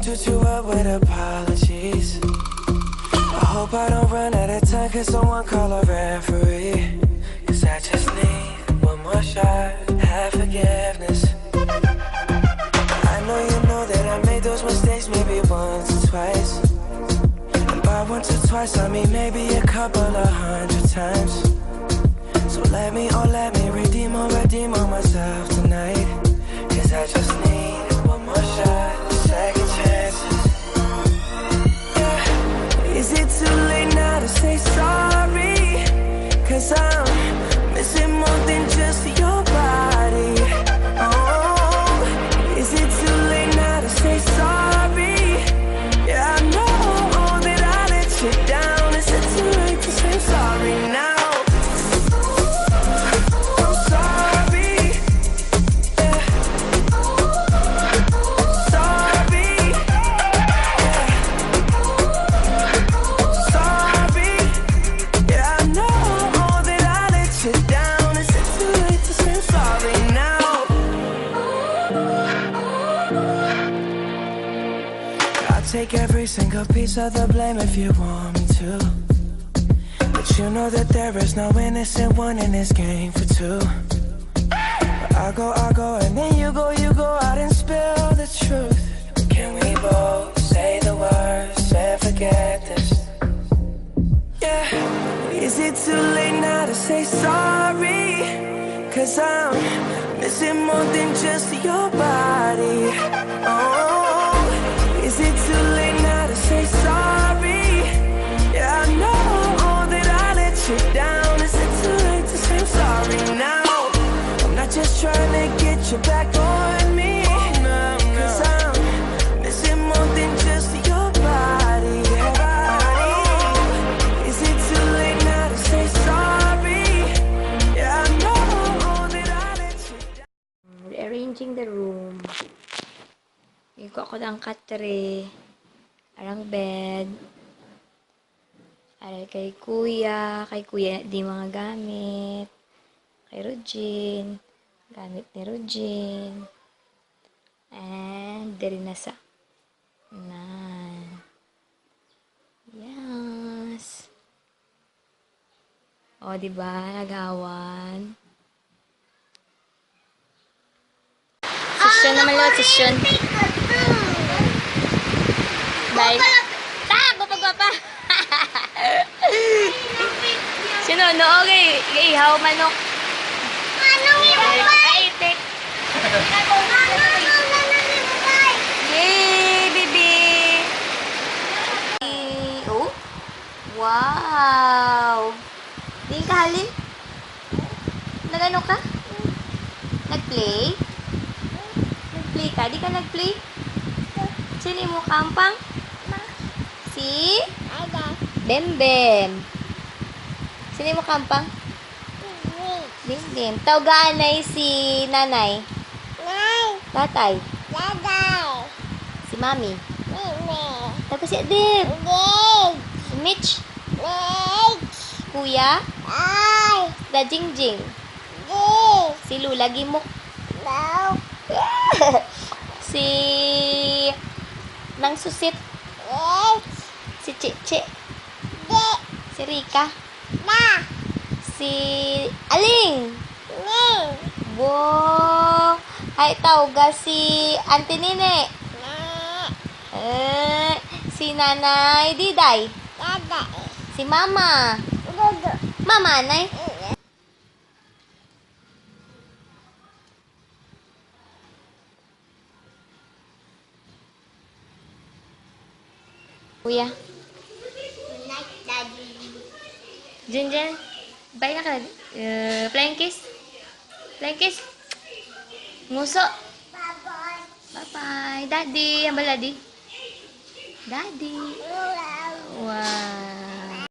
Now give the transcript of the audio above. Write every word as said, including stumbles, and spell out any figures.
Do to her with apologies. I hope I don't run out of time, cause someone call a referee. Cause I just need one more shot, have forgiveness. I know you know that I made those mistakes maybe once or twice. And by once or twice, I mean maybe a couple of hundred times. So let me, oh, let me redeem or redeem on myself tonight. Cause I just need one more shot, second chances. Yeah. Is it too late now to say sorry? Cause I'm missing more than just your body. Oh, is it too late now to say sorry? Yeah, I know that I let you down. Is it too late to say sorry now? I'm sorry. Yeah. Sorry. Yeah. Sorry. Yeah, I know that I let you down. Is it too late to say sorry now? I'll take every single piece of the blame if you want me to. But you know that there is no innocent one in this game for two. I go, I go, and then you go, you go out and spill the truth. Can we both say the words and forget this? Yeah. Is it too late now to say sorry? Cause I'm missing more than just your body. Oh, is it too late now to say sorry? Yeah, I know that I let you down. Is it too late to say I'm sorry now? I'm not just trying to get you back on me. Cause I'm missing more than just your body. Oh, is it too late now to say sorry? Yeah, I know that I let you down. Rearranging the room. Iko ako ang katre. Arang bed. Aral kay kuya. Kay kuya di mga gamit. Kay Rugin. Gamit ni Rugin. And diri na sa nan. Yes. O, di ba? Naghawan. Sesyon naman, Lord, sesyon. Bye. Ta, gwapa-gwapa. Sino? No, okay. Ihaw, manok. Ay, itik. Yay, baby! Oh? Wow! Diin ka halin? Nagano ka? Nag-play? Nag-play ka? Di ka nag-play? Sino mo kampang? Si? Bembem. Sino mo kampang? Bembem. Tawga anay si nanay. Nay. Tatay. Tatay. Si mami. Mimi. Tawga si Adib. Adib. Si Mitch. Mitch. Kuya. Ay. Da Jingjing. Di. Si Lola Gimok. No. Si Nang Susit. Yes. Si Chichi. Di. Si Rika. Na. Si Aling. Ni. Bo. Ay, tawga si Auntie Nini. Ni. Eh, si Nanay Diday. Dada. Si Mama. Dudu. Mama, Nay. Mm. Kuya. Good night, Daddy. Jinjen, bye na ka, Daddy. Uh, flying kiss. Flying kiss. Nguso. Bye-bye. Bye-bye. Daddy, hambal Daddy. Daddy. Wow. Wow.